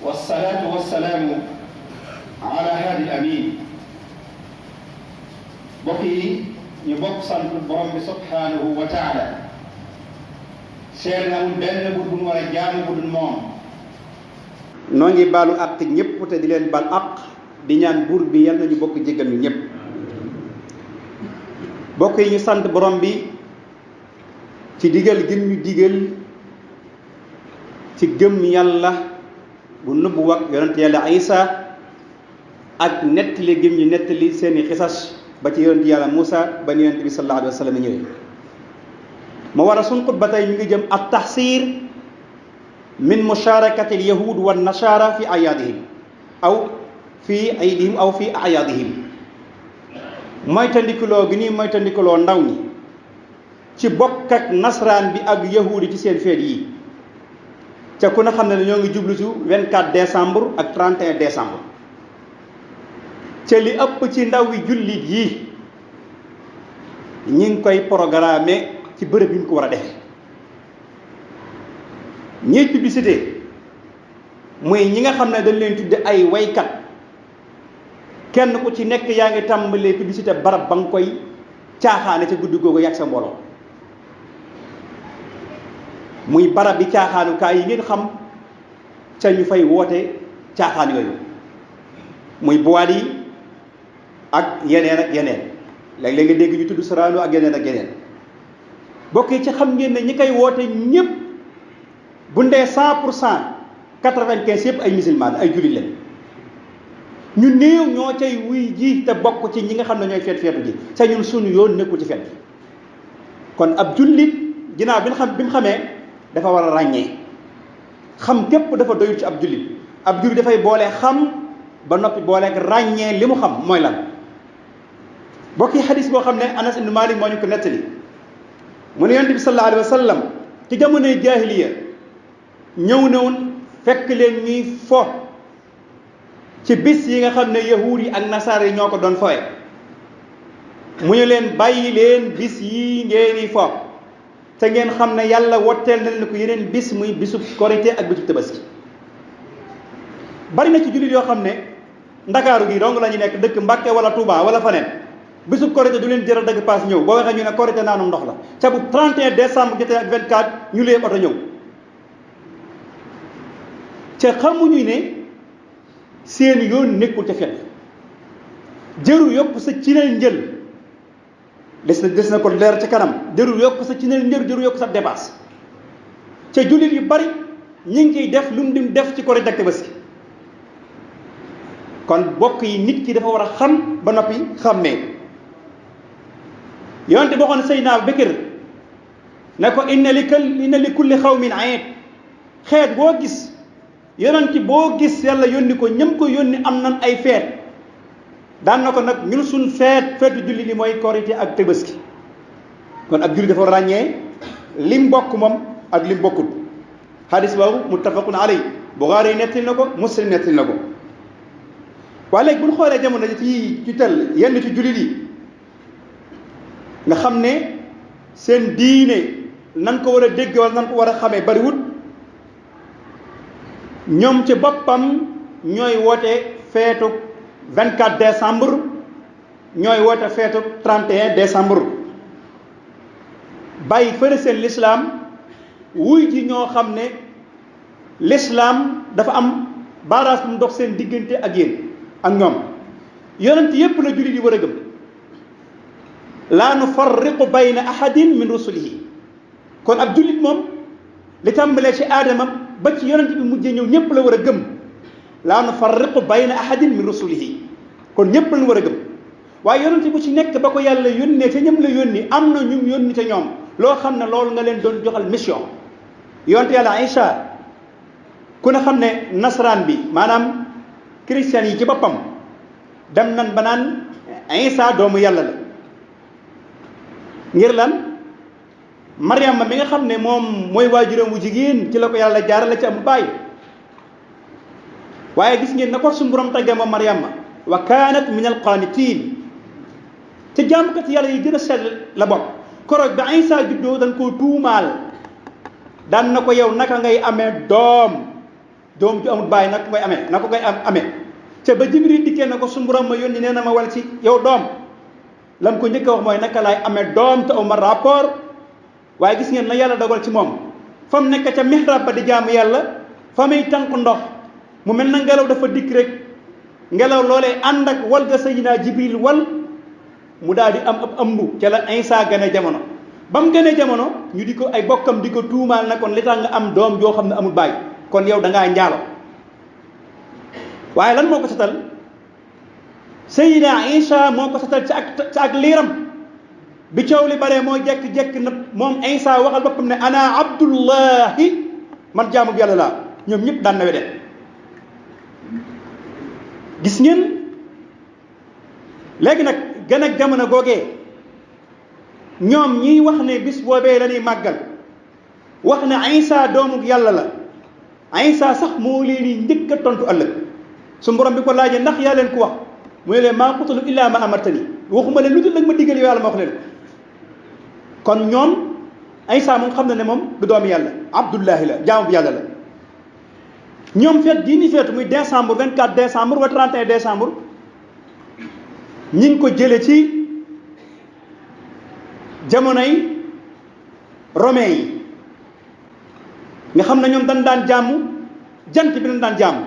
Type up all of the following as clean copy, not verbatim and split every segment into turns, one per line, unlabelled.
والصلاة والسلام على هادي الأمين بقي يبقى sant borom bi subhanahu wa taala seer na amul benn bu dul war a jaamu bu dul moom noo ngi baalu àq ñëpp te di leen baal àq di ñaan buur bi yal nañu bokk jéggal ñu ñëpp bokk yi ñu sant borom bi ci digal gim ñu digal ci gëm yàlla bu nëbbu wax yonent yàlla Isa ak nettali gim ñu nettali seeni xisas ba ci yonent yàlla Muusa ba ni yonent bi sallallahu alayhi wa sallam ñëwee ma war a suñ xutba tey mi ngi jëm at taxsir min musharakati al yahud wa nasara fi ayadihim aw fi aydihim aw fi ayadihim moytandikuloo gi nii moytandikuloo ndaw ñi ci bokk ak nasaraan bi ak yahudi ci seen feet yi ca ku ne xam ne ñoo ngi jublu ci 24 décembre ak 31 décembre ca li ëpp ci ndaw yi jullit yi ñi ngi koy programmer ci bërëb yi ñu ko war a defee ñiy publicité muy ñi nga xam ne dañ leen tudde ay waykat kenn ku ci nekk yaa ngi tàmbalee publicité barab ba nga koy caaxaane ca guddi googu yàgg sa mbooloo muy barab bi caaxaanukaay yi ngeen xam ca ñu fay woote caaxaan yooyu muy boîte yi ak yeneen léeg-léeg nga dégg ñu tudd Sorano ak yeneen bokk yi ci xam ngeen ne ñi koy woote ñëpp bu ndee 100% 95 yëpp ay musulman ay jullit lañ ñu néew ñoo cay wuy ji te bokk ci ñi nga xam ne ñooy feetu ji ca ñun suñu yoon nekkul ci feet kon ab jullit ginnaaw bi mu xamee dafa war a ràññee xam képp dafa doyul ci ab jullit dafay boole xam ba noppi booleeg ràññee li mu xam mooy lan bokki xadis boo xam ne Anas ibn Malik moo ñu ko nettali mu ne yonent bi sallallahu alayhi wa sallam ci jamonoy jaahiliya ñëw na woon fekk leen ñuy fo ci bis yi nga xam ne yahuud yi ak nasaar yi ñoo ko doon fowe mu ñu leen bàyyi leen bis yi ngeen di fo te ngeen xam ne yàlla wotteel na leen ko yeneen bis muy bisub korité ak bisub tabaski bari na ci jullit yoo xam ne ndakaaru gi dong la ñu nekk dëkk Mbàkke wala Touba wala faneen bisub korité du leen jëral dëgg paas ñëw boo waxee ñu ne korité naanum ndox la ca bu 31 décembre jotee ak 24 ñu leen oto ñëw ca xamuñu ne seen yoon nekkul ca fet jërul yokk sa ci neel njël des na ko leer ci kanam jërul yokk sa ci neel njël jërul yokk sa dépasse ca jullit yu bari ñi ngi ciy def lu mu dim def ci korite ak tabaski kon bokk yi nit ki dafa war a xam ba noppi xàmmee yonte boo xam ne Seydina Bakr ne ko inna li kulli xawmin ayid xeet boo gis yonent boo gis yàlla yónni ko ñëm ko yónni am nan ay feet daan na ko nag ñun suñ feetu julli li mooy korite ak tabaski kon ab julli dafa ràññee lim bokk moom ak lim bokkul hadis boobu muttafaqun alay Buxaari yi nettali na ko Muslim nettali na ko waaye léegi bu ñu xoolee jamono ci tel yenn ci jullit yi nga xam ne seen diine nan ko war a dégg wala nan ko war a xamee bariwut ñoom ci boppam ñooy woote feetu 24 décembre ñooy woote feetu 31 décembre bàyyi fële seen lislaam wuy ji ñoo xam ne lislaam dafa am baaraas bu mu dox seen diggante ak yéen ak ñoom yonent yépp la jullit yi war a gëm laa nufarriqu bayna ahadin min rusulihi kon ab jullit moom li tàmbalee ci aadama ba ci yonent bi mujjee ñëw ñëpp la war a gëm laa nufarriqu bayna ahadin min rusulihi kon ñëpp lañ war a gëm waaye yonent bu ci nekk ba ko yàlla yónnee ca ñëm la yónni am na ñu yónni ca ñoom loo xam ne loolu nga leen doon joxal mission yonent yàlla Isa ku ne xam ne nasaraan bi maanaam chrétien yi ci boppam dem nan ba naan Isa doomu yàlla la ngir lan Maryama mi nga xam ne moom mooy waajuram wu jigéen ci la ko yàlla jaarale ci am baay waaye gis ngeen na ko suñu borom tàggee moom Maryama wa kaanat min al qaanitiin te jaamukat yàlla yi gën a sell la bokk koroog ba Isa juddoo dañ koo tuumaal daan na ko yow naka ngay amee doom ju amul bàyyi naka ngay amee naka ngay amee ca ba Jibril dikkee na ko suñu borom ma yónni nee na ma wal ci yow doom lam ko njëkk a wax mooy naka laay amee doom te uma rapport waaye gis ngeen la yàlla dogal ci moom fa mu nekk ca mihrab ba di jaamu yàlla fa muy tànk ndox mu mel na ngelaw dafa dikk rek ngelaw loolee ànd ak wal ga Sayyidina Jibril wal mu daal di am ab ëmb ca la Isa gane jamono ba mu gane jamono ñu di ko ay bokkam di ko tuumaal na kon li tax nga am doom joo xam ne amul baay kon yow da ngaa njaalo waaye lan moo ko setal Sayyidina Isa moo ko setal ci ak liiram bi coow li bare moo jekk-jekk na moom Isa waxal boppam ne ana abdullahi man jaamu yàlla laa ñoom ñëpp daan na wedeen gis ngeen léegi nag gën ak jamono googee ñoom ñiy wax ne bis boobee la ñuy màggal wax ne Isa doomu yàlla la Isa sax moo leen di njëkk a tontu ëllëg su borom bi ko laajee ndax yaa leen ko wax mu ne leen maa qultu illaa ma amartani waxuma leen lu dul nag ma digal yow yàlla ma wax leen kon ñoom Isa moom xam na ne moom du doomu yàlla abdullahi la jaamu bi yàlla la ñoom feet gii ni feetu muy décembre 24 décembre wa 31 décembre ñi ngi ko jële ci jamonoy romain yi nga xam ne ñoom dañ daan jàmm jant bi dañ daan jàmm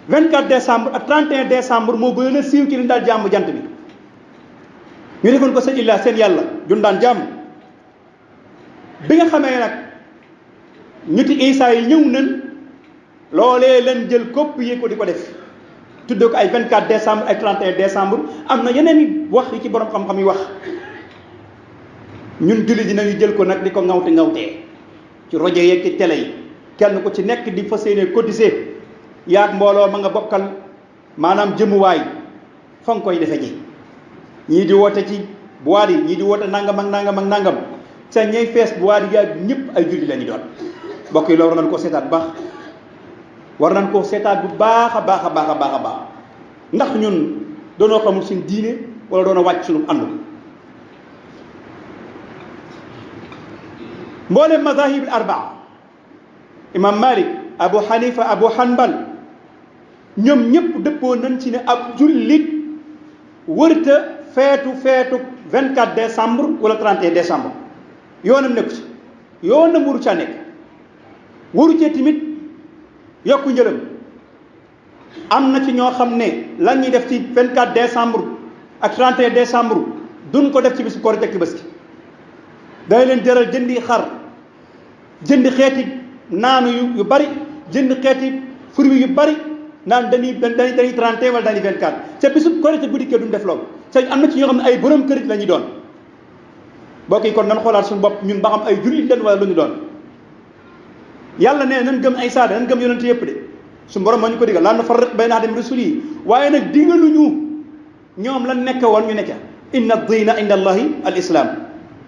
24 décembre ak 31 décembre moo gën a siiw ci li daan jàmm jant bi ñu defoon ko seen illa seen yàlla jun daan jàmm bi nga xamee nag ñuti Isa yi ñëw nañ loolee leen jël copier ko di ko def tudde ko ay 24 décembre ay 31 décembre am na yeneen i wax yi ci borom xam-xam yi wax ñun jullit ji nañu jël ko nag di ko ŋawtee ci rajo yeeg ci télé yi kenn ku ci nekk di fas yéene cotiser yaag mbooloo ma nga bokkal maanaam jëmuwaay fa nga koy defe ji ñii di woote ci boîte yi ñii di woote nangam ak nangam ak nangam sa ñay fees boîte yi yaag ñëpp ay jullit la ñu doon mbokk yi loolu war nañ ko seetaat bu baax war nañ koo seetaat bu baax a baax a baax a baax a baax ndax ñun doonoo xamul suñ diine wala doona wàcc suñu ànd mboolem mazahib al arbaa imam Malik Abu Hanifa Abu Hanbal ñoom ñëpp dëppoo nañ ci ne ab jullit wërta feetu 24 décembre wala 31 décembre yoonam nekku ci yoonam waru caa nekk waru cee tamit yokku njëlam am na ci ñoo xam ne la ñuy def ci 24 décembre ak 31 décembre duñ ko def ci bisu Korite ak Tabaski day leen jëral jëndi xar jëndi xeeti naanu yu bari jënd xeeti fruits yu bari naan dañuy 31 wala dañuy 24 ca bisu Korite bu dikkee duñ def loolu ca am na ci ñoo xam ne ay borom kërit la ñuy doon mbokk yi kon nan xoolaat suñu bopp ñun ba xam ay jullit leen wala lu ñu doon yàlla ne nan gëm ay saada nan gëm yonent yëpp de su borom moo ñu ko digal laa nufarriqu bayna ahadin min rusulihi waaye nag digaluñu ñoom lan nekk woon ñu nekk inna diina inda allahi al islam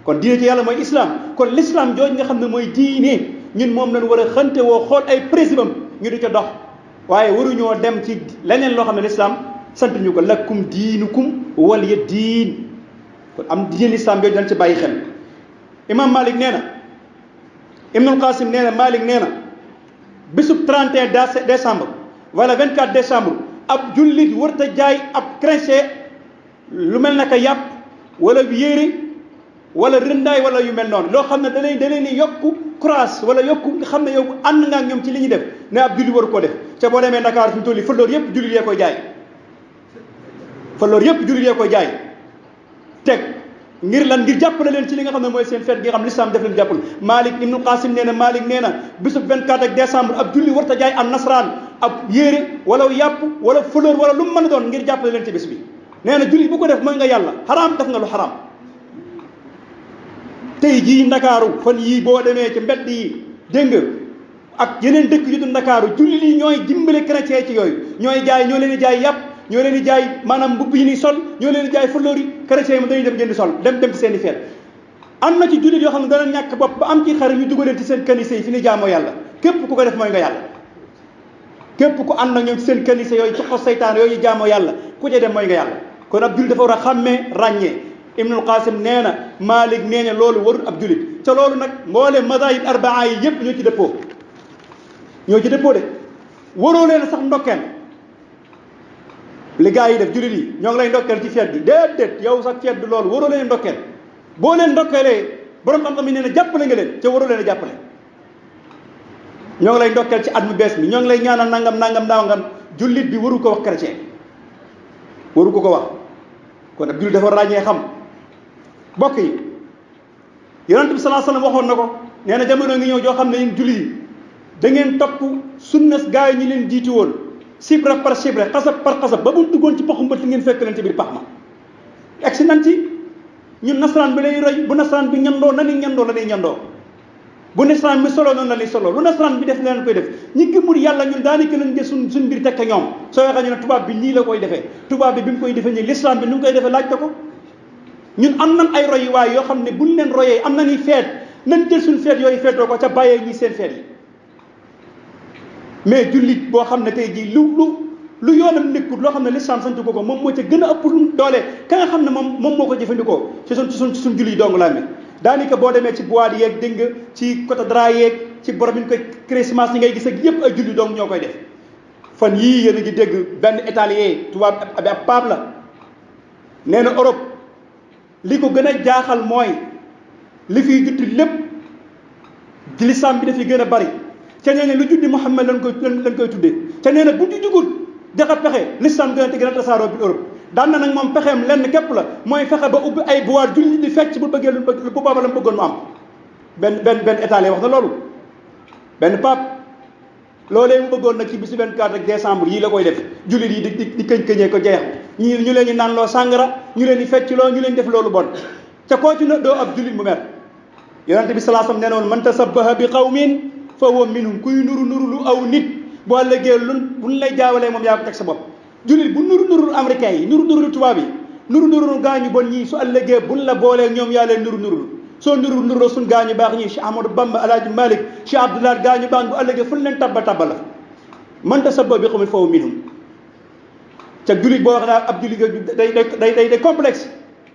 kon diine ci yàlla mooy islam kon l'islam jooju nga xam ne mooy diine ñun moom lañ war a xante woo xool ay principam ñu di ca dox waaye waruñoo dem ci leneen loo xam ne l'islam sant ñu ko lakum diinukum waliya diin kon am diine l'islam jooju dañ ci bàyyi xel imam Malik nee na Ibnul Qasim nee na Malik nee na bisub 31 décembre wala 24 décembre ab jullit warta jaay ab chrétien lu mel naka yàpp wala yére wala rëndaay wala yu mel noonu loo xam ne da leen di yokku croix wala yokku nga xam ne yow ànd nga ak ñoom ci li ñuy def ne ab jullit waru koo def te boo demee Dakar fi mu toll nii fëlloor yëpp jullit yee koy jaay fëlloor yëpp jullit yee koy jaay teg ngir lan ngir jàppale leen ci li nga xam ne mooy seen fête gi nga xam l'islam def leen jàppale Malik Ibnu Qasim nee na Malik nee na bisub 24 ak décembre ab julli warta jaay am nasaraan ab yére wala yàpp wala fleur wala lu mu mën a doon ngir jàppale leen ci bis bi nee na julli bu ko def mooy nga yàlla xaraam def nga lu xaraam tey jii ndakaaru fan yii boo demee ci mbedd yi dégg nga ak yeneen dëkk yu du ndakaaru julli yi ñooy dimbale chrétien ci yooyu ñooy leen di jaay yàpp ñoo leen di jaay maanaam mbubb yi ni sol ñoo leen di jaay fleur yi chrétien yi dañuy dem jëndi sol dem ci seen i feet am na ci jullit yoo xam ne dana ñàkk bopp ba am ci xar ñu dugaleen ci seen kanise yi fi ni jaamoo yàlla képp ku ko def mooy nga yàlla képp ku ànd ak ñoom ci seen kanise yooyu ci xos seytaan yooyu jaamoo yàlla ku ca dem mooy nga yàlla kon ab jullit dafa war a xàmmee ràññee Ibnul Qasim nee na Malik nee na loolu warul ab jullit ca loolu nag mboolem mazahib arbaa yi yëpp ñoo ci dëppoo de waroo leen sax ndokkeel li gars yi def jullit yi ñoo ngi lay ndokkeel ci feet gi déedéet yow sax feet du loolu waroo leen ndokkeel boo leen ndokkeelee borom xam-xam yi nee na jàppale nga leen ca waroo leen a jàppale ñoo ngi lay ndokkeel ci at mu bees mi ñoo ngi lay ñaanal nangam jullit bi waru ko wax chrétien waru ko wax kon ab jullit dafa ràññee xam bokk yi yonent bi sallallahu alayhi wasallam waxoon na ko nee na jamono ngi ñëw joo xam ne yéen jullit yi da ngeen topp sunnas gaa yi ñi leen jiitu woon sibra par sibra xasab par xasab ba bu duggoon ci paxu mbëtt ngeen fekk leen ci biir pax ma egsi nañ ci ñun nasaraan bi lay roy bu nasaraan bi ñandoo na ni ñandoo bu nasaraan bi solo noonu la ni solo lu nasaraan bi def leen koy def ñi gëmul yàlla ñun daanaka lañ jël suñ mbir tekk ñoom soo waxee ñu ne tubaab bi nii la koy defee tubaab bi mu koy defee nii l'islam bi nu mu koy defee laaj ko ñun am nañ ay royuwaay yoo xam ne buñ leen royee am nañuy feet nañ jël suñ feet yooyu feetoo ko ca bàyyee ñi seen feet yi mais jullit boo xam ne tey jii lu yoonam nekkul loo xam ne l'islam sant ko moom moo ca gën a ëpp lu doole ka nga xam ne moom moo ko jëfandikoo ci suñ julli dong laa mi daanaka boo demee ci boîte yeeg dégg nga ci côté dra yeeg ci borom yi ñu koy Christmas yi ngay gis ak yëpp ay julli dong ñoo koy def fan yii yéen a ngi dégg benn italien tubaab ab pape la nee na Europe li ko gën a jaaxal mooy li fiy jutti lépp l'islam bi dafay gën a bari ca nee na lu juddi Muhammad lañ koy tuddee ca nee na bu ñu jugul jaxa pexe l'islam gën a tasaaroo bi Europe daan na nag moom pexeem lenn képp la mooy fexe ba ubbi ay boîte julli di fecc bu bëggee lu bu booba la mu bëggoon mu am benn état lay wax na loolu benn pape loolee mu bëggoon nag ci bisu 24 décembre yii la koy def jullit yi di këñ-këñee ko jeex ñu leen di naan loo sàngara ñu leen di fecc loo ñu leen def loolu bon ca koo ci na doo ab jullit mu mer yonente bi sallallahu alayhi wasallam nee na woon man tasabbaha bi qawmin fa huwa minhum kuy nuru lu aw nit boo ëllëgee buñ lay jaawalee moom yaa ko teg sa bopp jullit bu nuru américain yi nuru tubaab yi nuru gaañu bon ñii su ëllëgee buñ la boolee ñoom yaa leen nuru soo nuru suñ gaañu baax ñii Cheikh Ahmadou Bamba Alaaji Malik Cheikh Abdoulaye gaañu baax bu ëllëgee fuñ leen tabba la man tasabbaha bi qawmin fa huwa minhum ca jullit boo wax naa ab jullit day complexe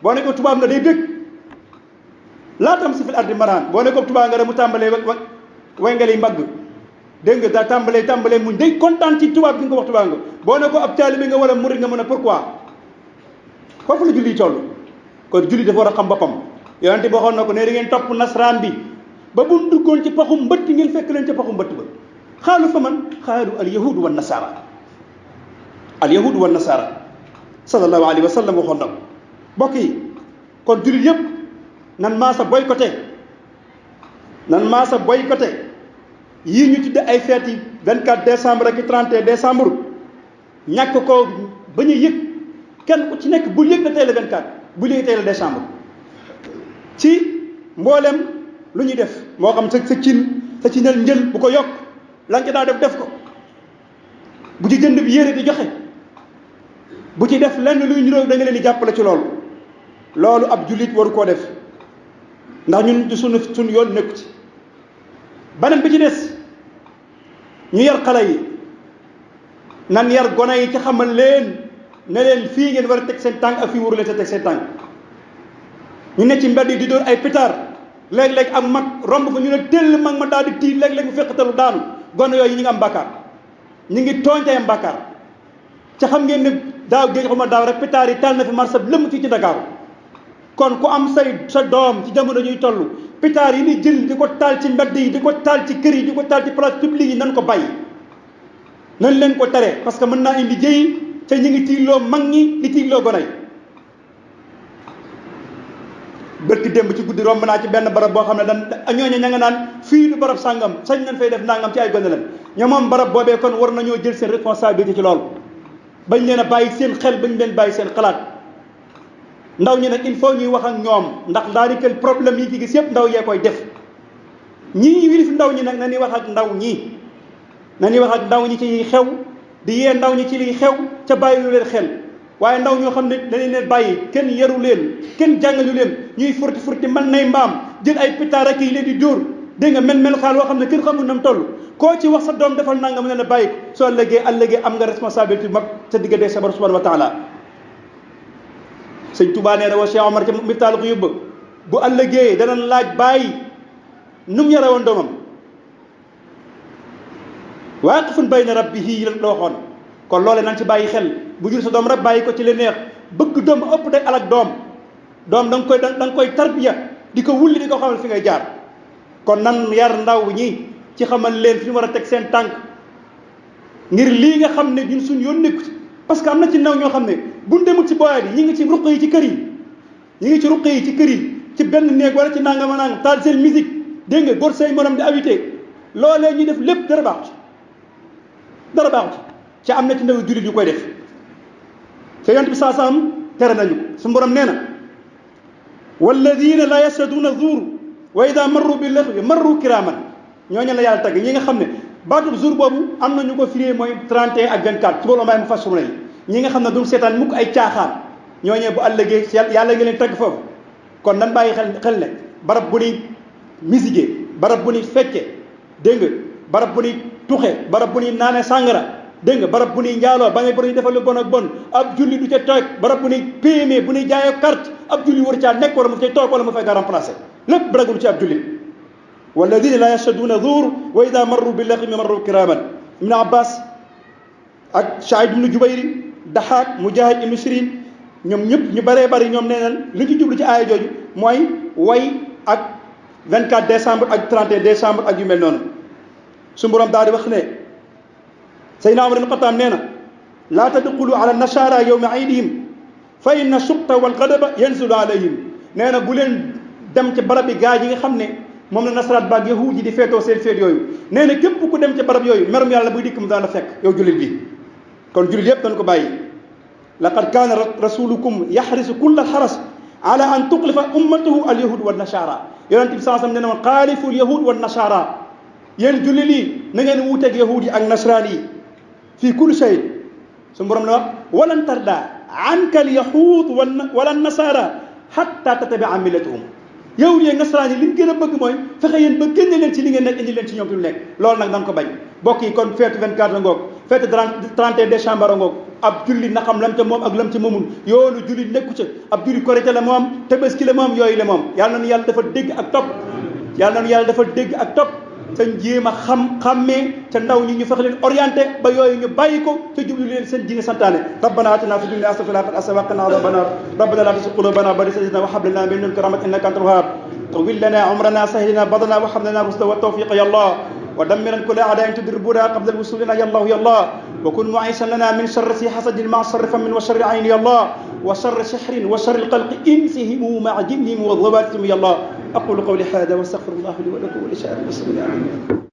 boo ne ko tubaab nga day dëkk laa tam si fil ardi maraan boo ne ko tubaab nga da mu tàmbalee wengali mbagg dégg nga daa tàmbalee muñ day kontaan ci tubaab bi nga ko wax tubaab nga boo ne ko ab taalibe nga wala murid nga mën a pourquoi foofu la julli toll kon julli dafa war a xam boppam yonente bi waxoon na ko ne da ngeen topp nasaraan bi ba bu duggoon ci paxu mbëtt ngeen fekk leen ci paxu mbëtt ba xaalu fa man xaalu al yahudu wa nasara sallallahu alayhi wa sallam waxoon na ko mbokk yi kon jullit yëpp nan maasa boycotté yii ñu tudde ay fête yi 24 décembre ak 31 décembre ñàkk ko bañ a yëg kenn ku ci nekk bul yëg na tey la 24 bul yëg tey la décembre ci mboolem lu ñuy def moo xam sa cinal njël bu ko yokk la nga daa def ko bu ci jënd bi yére di joxe bu ci def lenn luy niroog da nga leen di jàppale ci loolu ab jullit waru koo def ndax ñun ci suñu yoon nekku ci beneen bi ci des ñu yar xale yi nan yar gone yi ci xamal leen ne leen fii ngeen war a teg seen tànk ak fii waru leen sa teg seen tànk ñu ne ci mbedd yi di dóor ay pétard léeg-léeg ak mag romb ko ñu ne tell mag ma daal di tiit léeg-léeg mu fekkatalu daanu gone yooyu ñi ngi am bàkkaar ñi ngi tooñ tey am bàkkaar ca xam ngeen ne daaw géej xuma daaw rek pétard yi taal na fi marché lëmm fii ci Dakar kon ku am sa doom ci jamono ñuy toll pétard yi ni jël di ko taal ci mbedd yi di ko taal ci kër yi di ko taal ci place publique yi nan ko bàyyi nan leen ko tere parce que mën naa indi jëyi ca ñu ngi tiitloo mag ñi di tiitloo gone yi bërki démb ci guddi romb naa ci benn barab boo xam ne ñooñu ña nga naan fii du barab sàngam sañ nañ fay def nangam ci ay gone leen ñoo moom barab boobee kon war nañoo jël seen responsabilité ci loolu bañ leen a bàyyi seen xel bañ leen bàyyi seen xalaat ndaw ñi nag il faut ñuy wax ak ñoom ndax daanaka problème yi ci gis yëpp ndaw yee koy def ñii wilif ndaw ñi nag na ñuy wax ak ndaw ñi ci xew di yee ndaw ñi ci liy xew ca bàyyi lu leen xel waaye ndaw ñoo xam ne dañu leen bàyyi kenn yaru leen kenn jàngalu leen ñuy furti mën nay mbaam jël ay pitaar ak yi leen di dóor dégg nga mel xaal woo xam ne kenn xamul nam toll koo ci wax sa doom defal nangam ne la bàyyi ko soo ëllëgee am nga responsabilité mag sa diggante sa borom subhanahu wa taala sëñ Touba nee na wa Cheikh Omar ca Miftaaxul Xuyuub bu ëllëgee danañ laaj bàyyi nu mu yore woon doomam waaqifun bayna rabbihi la waxoon. kon loole nañ ci bàyyi xel bu jur sa doom rek bàyyi ko ci li neex bëgg doom ëpp day alak doom da nga koy tarbiya di ko wulli di ko xamal fi ngay jaar. kon nan yar ndaw ñi ci xamal leen fi ñu war a teg seen tànk ngir lii nga xam ne ñun suñ yoon nekku ci parce que am na ci ndaw ñoo xam ne buñ demul ci booyaat yi ñi ngi ci ruq yi ci kër yi ñi ngi ci ruq yi ci kër yi ci benn néeg wala ci nangama nang taal seen musique dégg nga góor say morom di invité loolee ñuy def lépp dara baaxu ci am na ci ndaw jullit yu koy def te yonent bi saasam tere nañu su borom nee na walladina la yashaduna zuur wa ida marru bi laxwi marru kiraman ñooñu la yàlla tagg ñi nga xam ne baatub jour boobu am na ñu ko firee mooy 31 ak 24 ci boolu may mu fassiruna yi ñi nga xam ne duñ seetaan mukk ay caaxaan ñooñee bu àllëgee yàlla nga leen tagg foofu. kon nan bàyyi xel ne barab bu ñuy musique barab bu ñuy fecce dégg nga barab bu ñuy tuxe barab bu ñuy naane sàngara dégg nga barab bu ñuy njaaloo ba ngay bor ñu defal lu bon ak bon ab julli du ca toog barab bu ñuy PME bu ñuy jaayoo carte ab julli war caa nekk wala mu cay toog wala mu fay gaa remplacé lépp bragul ci ab julli. walladina la yashaduna zuur wa ida marru bi laxwi marru kiraman. ibn abbas ak Saïd ibnu Jubayr Daxaak Mujaahid ibnu Sirin ñoom ñëpp ñu bëree bëri ñoom nee nañ li ci jublu ci aaya jooju mooy way ak 24 décembre ak 31 décembre ak yu mel noonu. su borom daal di wax ne Seydina Umar ibn Xattaab nee na laa tadxulu ala nasara yawma aydihim fa inna suqta wal gadaba yanzilu alayhim. nee na bu leen dem ci barab yi gaa yi nga xam ne moom la nasaraat baag yahuud yi di feetoo seen feet yooyu nee na képp ku dem ci barab yooyu merum yàlla buy dikk mu daan la fekk yow jullit bi. kon jullit yëpp dañ ko bàyyi. laqad kaana rasulukum yaxrisu kulla alxaras ala an tuxlifa ummatahu al yahud wa nasara. yonent bi sansam ne woon xaalifu al yahud wa nasara yéen jullit yi na ngeen wuuteeg yahuud yi ak nasaraan yi fii kulli shay. su borom ne wax walan tarda anka al yahud wala nasara hatta tatabia millatahum. yow yeeg nasaraan yi li ñu gën a bëgg mooy fexe yéen ba génne leen ci li ngeen nekk indi leen ci ñoom fi mu nekk loolu nag dañ ko bañ. bokk yi kon feetu 24 la ngoog feetu 31 décembre la ngoog ab julli na xam lam ca moom ak lam ca moomul yoonu julli nekku ca ab julli korite la moom tabaski la moom yooyu la moom yàlla na yàlla dafa dégg ak topp yàlla na yàlla dafa dégg ak topp te jéem a xàmmee ca ndaw ñi ñu fexe leen orienté ba yooyu ñu bàyyi ko te jublu leen seen diine santaane. rabbana atina fi dunya hasanatan wa fil akhirati hasanatan wa qina adhaban nar rabbana la tuzigh qulubana ba'da idh hadaytana wa hab lana min ladunka rahmatan innaka antal wahhab طول لنا عمرنا سهل لنا بدنا وهب لنا الرشد والتوفيق يا الله ودمرا كل اعداء تدر بنا قبل الوصول لنا يا الله يا الله وكن معيسا لنا من شر حسد مع شر فم وشر عين يا الله وشر سحر وشر القلق انسهم مع جنهم وضباتهم يا الله اقول قولي هذا واستغفر الله لي ولكم ولسائر المسلمين.